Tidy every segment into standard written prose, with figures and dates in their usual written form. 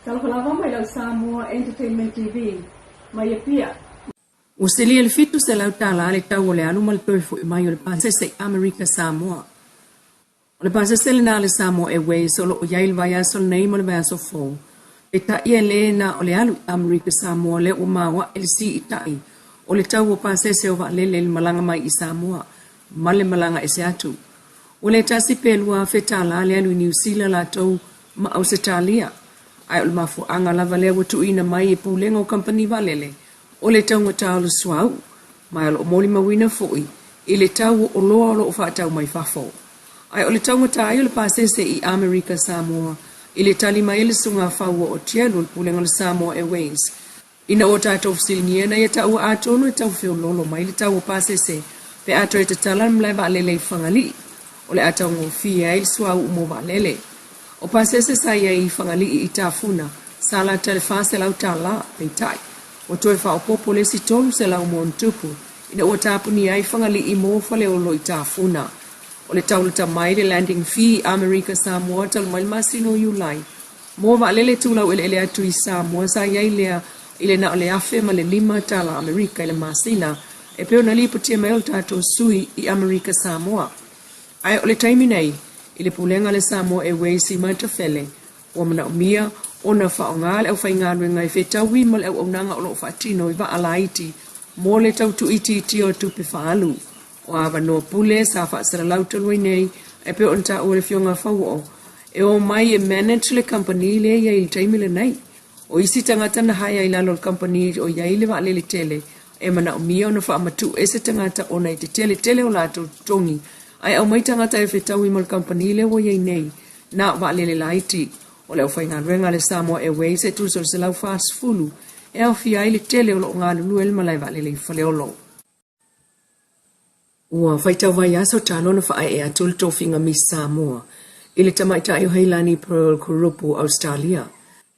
Talofa lava mai lau Samoa Entertainment TV mai Apia. Ua silia i le $700 le tau o le alu ma le toe foi mai o le pasese i Amerika Samoa. O le pasese lena a le Samoa Airways o lo o i ai i le vaiaso lenei ma le vaiaso fou. Peitai e le na o le alu i Amerika Samoa lea ua maoae le siitai o le tau o pasese o vaalele i le malaga mai i Samoa ma le malaga ese atu. Ua le tasi pe $2,000 le alu i Niu Sila latou ma Ausetalia, ae o le mafuaaga lava lea ua tuuina mai e Pulega o Kamupani Vaalele o le taugata o le suauu, ma o lo o molimauina foi i le tau o oloa o lo o faatau mai fafo. Ae o le taugata ai o le pasese i Amerika Samoa i le tali mai a le Susuga Fauoo Otielu o le Pulega o le Samoa Airways, Ina ua tatou fesiligia ina ia taua atonu e tau feoloolo mai le tau o pasese pe a toe tatala le malae vaalele i Fagalii, o le a taugofie ai le suauu mo vaalele. O pasese sa i ai i Fagalii i Tafuna sa lata i le $400, peitai, ua toe faaopoopo le isi $300 ma ona tupu ina ua tapunia ai Fagalii mo Faleolo i Tafuna. O le tau lata mai le landing fee i Amerika Samoa talu mai le masina o Iulai Mo vaalele tulau eleele atu i Samoa sa i ai lea i le na o le $1,005 Amerika i le masina e pei ona lipotia mai ai o le tatou sui i Amerika Samoa. Ae o le taimi nei, i le pulega a le Samoa Airways i Matafele, ua manaomia ona faaaoga le aufaigaluega e fetaui ma le auaunaga o lo o faatino i vaa laiti mo le tau tuuitiitia o tupe faaalu. O avanoa pule sa faasalalau talu ai nei e pei ona taua e le Afioga a Fauoo e o mai e manage le kamupani lea e i ai i le taimi lenei. O isi tagata na hire i lalo o le kamupani o i ai le vaalele tele e manaomia ona faamatuu ese tagata ona e tetele tele o latou totogi ae aumai tagata e fetaui ma le kamupani lea ua i ai nei na o vaalele laiti. O le aufaigaluega a le Samoa Airways e tusa o le 140 e aofia ai le tele o lo o galulue i le malae vaalele i Faleolo. Ua faitau vaiaso talu ona faaee atu le tofiga Miss Samoa i le tamaitai o Heilani Pearl Kurupu, Ausetalia.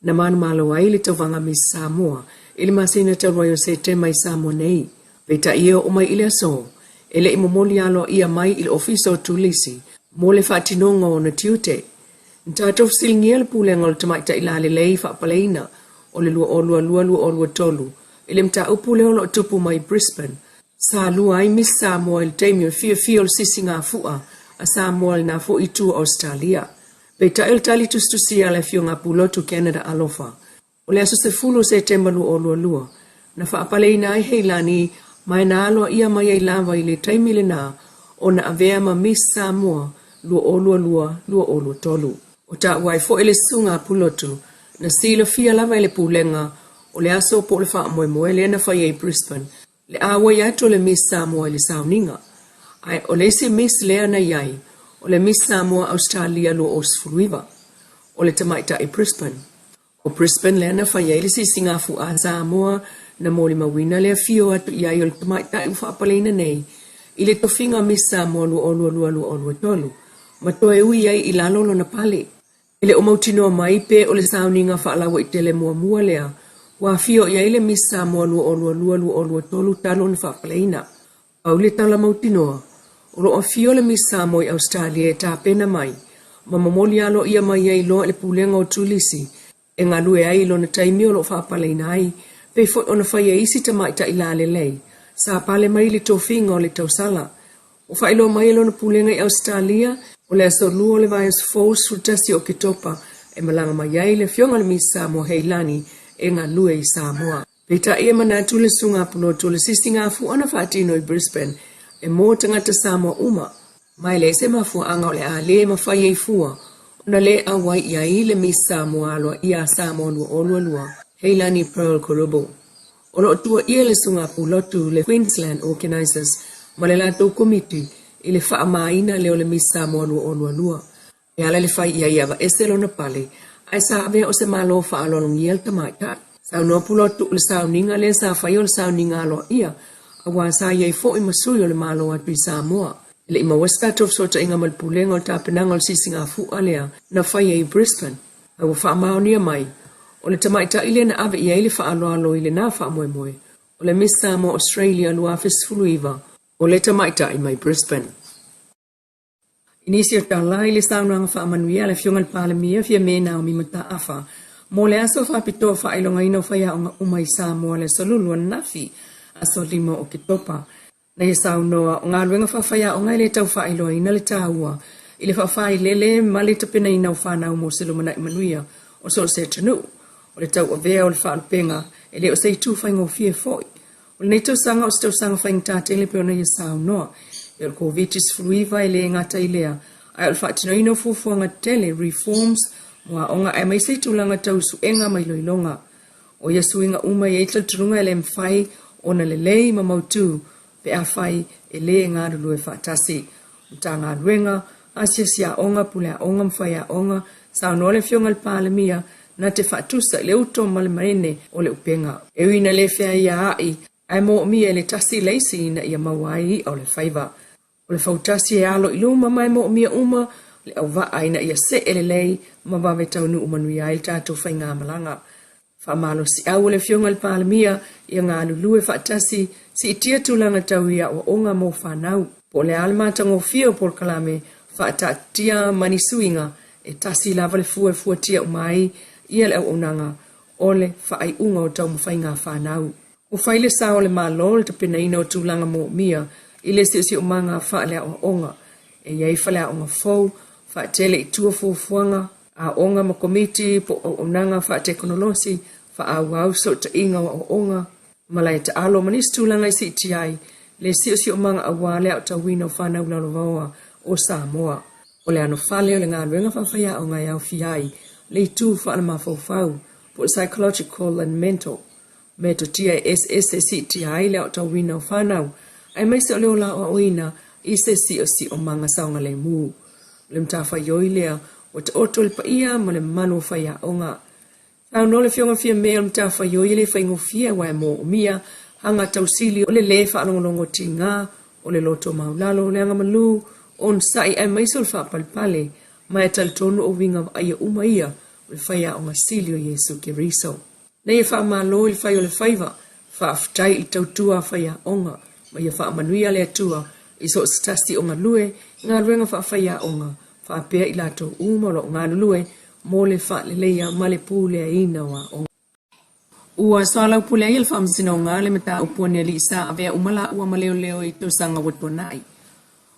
Na manumalo ai le tauvaga Miss Samoa i le masina talu ai o Setema i Samoa nei. Peitai e oo mai i le aso, e le i momoli aloaia mai i le Ofisa o Turisi mo le faatinoga o ona tiute. Na tatou fesiligia le Pulega o le Tamaitai Lalelei Faapaleina o le 2022-2023 i le mataupu lea o lo o tupu mai i Brisbane, sa lua ai Miss Samoa i le taimi o le fiafia o le sisigafua a Samoa i lena foi itu o Ausetalia. Peitai o le tali tusitusia a le Afioga a Pulotu Canada Alofa, o le aso 10 o Setema 2022, na faapaleina ai Heilani ma e na aloaia mai ai lava i le taimi lena ona avea ma Miss Samoa 2022-2023. O taua ai foi le Susuga a Pulotu na silafia lava e le Pulega o le aso po o le faamoemoe lea na faia i Brisbane le auai atu o le Miss Samoa i le sauniga. Ae o le isi Miss lea na i ai, o le Miss Samoa Ausetalia 2019, o le tamaitai Brisbane. O Brisbane lea na fai ai le sisigafua a Samoa na molimauina le afio atu i ai o le tamaitai ua faapaleina nei i le tofiga Miss Samoa 2022-2023 ma toe ui ai i lalo lona pale. E le o mautinoa mai pe o le sauniga faalauaitele muamua lea ua afio i ai le Miss Samoa 2022-2023 talu ona faapaleina. Pau le tala mautinoa, o lo o afio le Miss Samoa i Ausetalia e tapena mai ma momoli aloaia mai ai loa i le Pulega o Turisi e galue ai i lona taimi o lo o faapaleina ai, pei foi ona fai e isi tamaitai lalelei sa pale mai i le tofiga o le tausala. Ua faailoa mai e lona pulega i Ausetalia, o le aso Lua o le vaiaso fou 11 o Oketopa e malaga mai ai le Afioga i le Miss Samoa Heilani e galue i Samoa. Peitai e manatu le Susuga a Pulotu o le sisigafua na faatino i Brisbane e mo tagata Samoa uma, ma e leai se mafuaaga o le a le mafai ai fua ona le auai i ai le Miss Samoa aloaia a Samoa 2022, Heilani Pearl Korubo. O lo o tuuaia le Susuga a Pulotu, le Queensland Organisers ma le latou komiti i le faamaina lea o le Miss Samoa 2022. E ala i le fai i ai e aveese lona pale, ae sa avea o se malo faaaloalogia le tamaitai. Saunoa Pulotu o le sauniga lea sa faia o le sauniga aloaia, aua sa i ai foi ma sui o le Malo atu i Samoa. E le i maua se tatou fesootaiga ma le Pulega o le tapenaga o le sisigafua lea na faia i Brisbane, ae ua faamaonia mai, o le tamaitai lea na ave i ai le faaaloalo i lena faamoemoe, o le Miss Samoa Australia 2019, o le tamaitai mai Brisbane. I nisi o tala i le saunoaga faamanuia a le Afioga i le Palemia Fiame Naomi Mataafa. Mo le aso faapitoa faailogaina o faiaoga uma i Samoa le Aso Lulu ananafi, aso 5 o Oketopa. Na ia saunoa, o galuega faafaiaoga e le tau faailoaina le taua i le faafailele ma le tapenaina o fanau mo se lumanai manuia o so o se atunuu. O le tauavea o le faalupega e le o se itu faigofie foi. O lenei tausaga o se tausaga faigata tele pei ona ia saunoa. E o le Koviti-19 e le gata i lea, ae o le faatinoina o fuafuaga tetele, reforms, mo aoga aemaise i tulaga tau suega ma iloiloga. O ia suiga uma e i ai le talitonuga e le mafai ona lelei ma mautu pe afai e le galulue faatasi. Matagaluega, asiasi aoga, pule aoga ma faiaoga, saunoa le Afioga i le Palemia na te faatusa i le uto ma le manene o le upega. E ui ina le feaiaai, ae moomia e le tasi le isi ina ia maua ai i'a o le faiva. O le fautasi e alo i luma ma e moomia uma le auvaa ina ia see lelei ma vave taunuu manuia ai le tatou faigamalaga. Faamalosiau o le Afioga i le Palemia ia galulue faatasi siitia tulaga tau i aoaoga mo fanau. Po o le a le matagofie o polokalame faataatitia ma ni suiga, e tasi lava le fua e fuatia uma ai ia le auaunaga o le faaiuga o taumafaiga a fanau. Ua fai le sao o le Malo i le tapenaina o tulaga moomia i le siosiomaga faaleaoaoga. E i ai faleaoga fou, faatele i tua fuafuaga, aoga ma komiti po o auaunaga faatekonolosi, faaauau fesootaiga o aoaoga, malae taalo ma nisi tulaga e siitia ai le siosiomaga aua le aotauina o fanau lalovaoa o Samoa. O le anofale o le galuega faafaiaoga e aofia ai le itu faalemafaufau po o psychological and mental, metotia e eseese e siitia ai le aotauina o fanau aemaise o le ola aoaoina i se siosiomaga saogalemu. O le matafaioi lea ua taoto i le paia ma le mamalu o faiaoga. Saunoa le Afioga Fiame o le matafaioi e le faigofie aua e moomia aga tausili o le lē faalogologo tiga, o le loto maulalo, le agamalu, onosai aemaise o le faapalepale, ma e talitonu o uiga vaaia uma ia o le faiaoga sili o Iesu Keriso. Na ia faamalo i le fai o le faiva, faafetai i le tautua a faiaoga, ma ia faamanuia le Atua i so o se tasi o galue i galuega faafaiaoga faapea i latou uma o lo o galulue mo le faaleleia ma le puleaina o aoga. Ua soalaupule ai e le Faamasinoga le mataupu a ni alii sa avea uma laua ma leoleo i tausaga ua tuanai.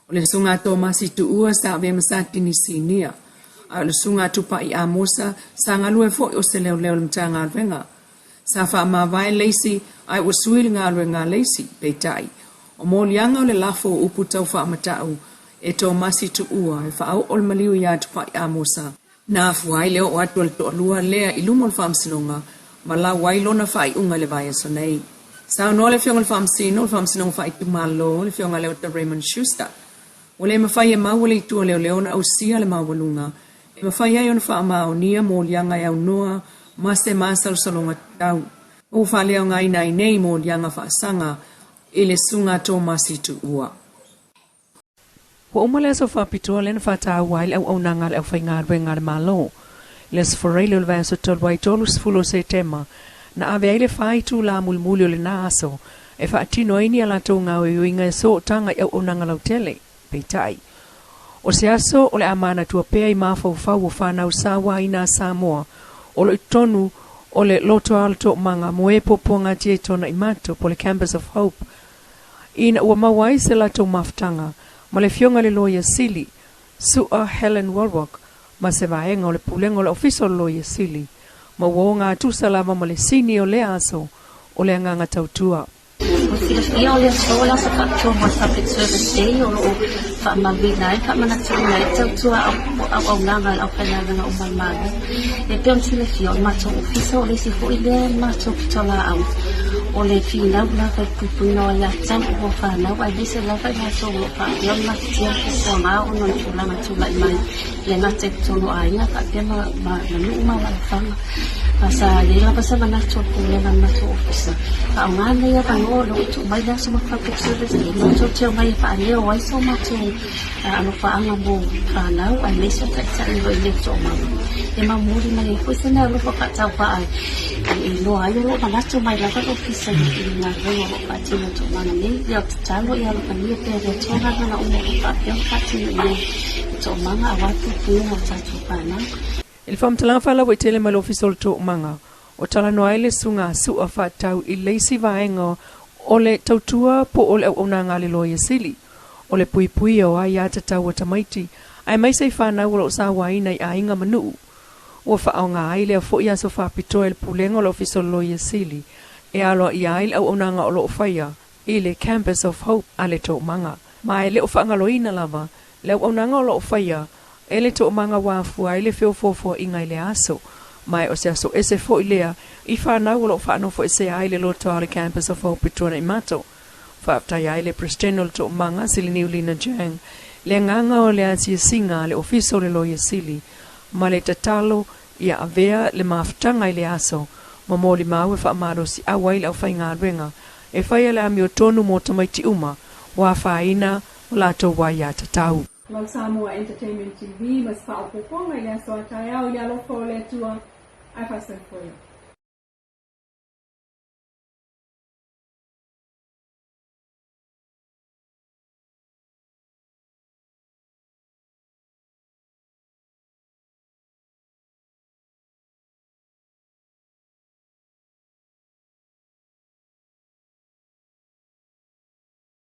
O le Susuga a Tomasi Tuua sa avea ma Satini Sinia, a o le Susuga a Tupai Amosa sa galue foi o se leoleo i le Matagaluega. Sa faamavae le isi ae ua sui le galuega a le isi, peitai, o moliaga o le lafo o upu tau faamatau e Tomasi Tuua e faaoo le maliu iā Tupai Amosa, na afua ai le oo atu o le toalua lea i luma o le Faamasinoga ma lau ai lona faaiuga i le vaiaso nei. Saunoa le Afioga i le Faamasino o le Faamasinoga Faaitumalo, le Afioga Leota Raymond Schuster, ua le mafai e maua le itu a leoleo ona ausia le maualuga e mafai ai ona faamaonia moliaga e aunoa ma se masalosaloga tatau. Ua faaleaogaina ai nei moliaga faasaga i le Susuga a Tomasi Tuua. Ua uma le aso faapitoa lea na faataua ai le auaunaga a le aufaigaluega a le Malo. I le Aso Faraile o le vaiaso talu ai 30 o Setema, na ave ai le fa itula mulimuli o lena aso e faatino ai ni a latou gaoioiga e sootaga i auaunaga lautele. Peitai, o se aso o le a manatua pea i mafaufau o fanau sauaina a Samoa o lo o i totonu o le lotoa o le toomaga mo e puapuagatia i Tuanaimato po o le Campus of Hope ina ua maua ai se latou mafutaga ma le Afioga i le Loia Sili, Su'a Helen Wallwork, ma se vaega o le Pulega o le Ofisa o le Loia Sili, ma ua ogatusa lava ma le sini o lea aso o le agaga tautua. Ua silafia o le aso o le Aso Faapitoa mo le Public Service Day o lo o faamauina ai, faamanatuina ai le tautua auaunaga a le aufaigaluega uma a le Malo. E pei ona silafia, o le matou ofisa o le isi foi lea matou pitolaau o le finau lava i le puipuiga o aiatatau o fanau aemaise lava i latou o lo o faapea ona mafatia le fuafuaga ona o ni tulaga e tulai mai e le gata i totonu o aiga faapea ma nuu ma alaalafaga. A sa i ai lava se manatu o le pulega a le matou ofisa, faaaoga lenei avanoa o lea ua tuu mai le aso ma Public Service Day matou te omai e faaleo ai so matou alofaaga mo fanau aemaise o taitai o lo o i inei i To'omama. E momoli mai ai foi se mea alofa faatauvaa e iloa ai o lo o manatu mai lava le ofisa i le galuega o lo o faatino i To'omama nei. Ia tatalo ia alofagia pea e le Atua galuega uma o lo o faapea ona faatino i inei i To'omama aua le puipuiga o tatou fanau. I le faamatalaga faalauaitele mai le Ofisa o le Toomaga, o talanoa ai le susuga a Su'a faatatau i le isi vaega o le tautua po o le auaunaga a le Loia Sili, o le puipuia o aia tatau a tamaiti, aemaise i fanau o lo o sauaina i aiga ma nuu. Ua faaaoga ai lea foi aso faapitoa e le Pulega o le Ofisa o le Loia Sili e aloaia ai le auaunaga o lo o faia i le Campus of Hope a le Toomaga. Ma e le o faagaloina lava le auaunaga o lo o faia e le Toomaga ua afua ai le feofoofoaiga i lea aso, ma e o se aso ese foi lea i fanau o lo o faanofoesea ai le lotoa o le Campus of Hope i Tuanaimato. Faafetai ai le Peresetene o le Toomaga, Siliniu Lina Jang, le agaga o le asiasiga a le Ofisa o le Loia Sili ma le tatalo ia avea le mafutaga i le aso ma molimau e faamalosiau ai le aufaigaluega e faia le amiotonu mo tamaiti uma ua afaina o latou aiatatau. Lau Samoa Entertainment TV ma se faaopoopoga i le aso a taeao i le alofa o le Atua ae faasoifua ia.